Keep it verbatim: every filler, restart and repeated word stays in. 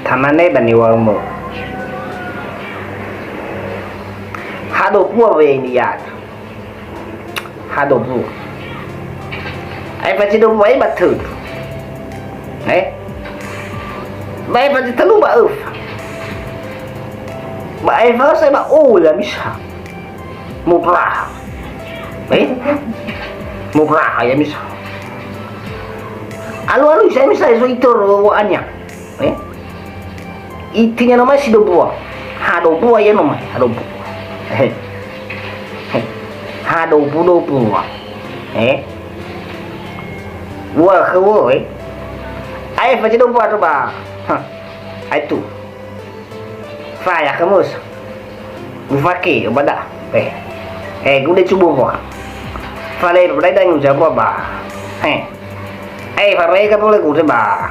Tamane ba niŵa'ömö. Hado bua we ini ya. Hado bua. Ai fazi do bua ai ba tölu. Eh? Ba ai fazi tölu ba öfa. Ba ai fa sai ba o ya misa. Mubraha. Eh? Mubraha ya misa. Alu-alu saya misa so itoro wa'ania. Eh? Itinya no mai si do bua. Hado bua ya no mai, hado bua. Eh. Eh. Hado bu do bua. Eh? Bua ke wo, eh? Ai fazi do bua to ba. Ha. Ai tu. Faya ke mus. Ufake bada. Eh. Eh, gude cubu bua. Fale bada dan uja bua ba. Eh. Eh, fare ka pole gude ba.